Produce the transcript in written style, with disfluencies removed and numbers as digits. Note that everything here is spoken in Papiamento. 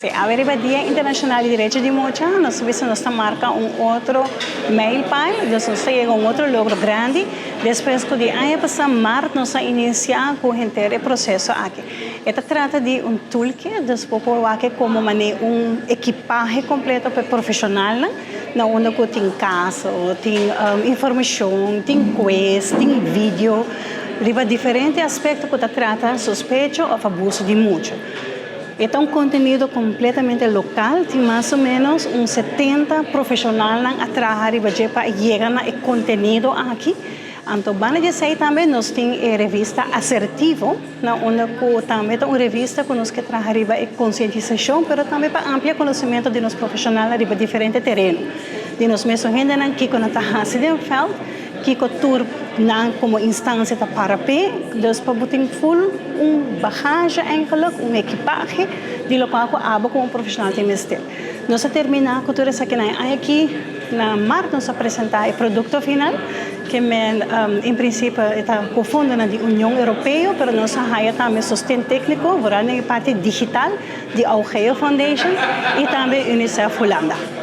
Si, awe riba Dia Internacional di Derecho di Mucha, nos bisa nos ta marca un otro mijlpaal, dus nos ta yega un otro logro grandi, despues cu di aña pasa maart nos a inicia cu henter e proceso aki. E ta trata di un toolkit, dus bo por wak e como mane un ekipahe completo pa e profesionalnan, na unda cu tin caso, tin informacion, tin quiz, tin video, riba diferente aspecto cu ta trata sospecho of abuso di mucha. E ta un kontenido kompletamente lokal, tin mas o ménos un 70 profeshonalnan a traha riba dje pa yega na e kontenido aki. Anto banda di esei tambe nos tin e revista Asertivo, na unda ku tambe ta un revista ku nos ke traha riba e konsientisashon, pero tambe pa amplia konosementu di nos profeshonalnan riba diferente tereno, di nos mesun hendenan kiko nan ta hasi den vèlt. Kiko tur nan komo instansia ta para p'e, dus pa bo tin ful un bagage eigenlijk, un ekipahe di lokual ku abo komo profeshonal tin mester. Nos a terminá ku tur esakinan e aña aki na mart nos a presentá e produkto final ke men en prinsipio e ta ku fondonan di Union Europeo pero nos a haya tambe sosten tékniko vooral den e parti digital di Augeo Foundation i tambe Unicef Hulanda.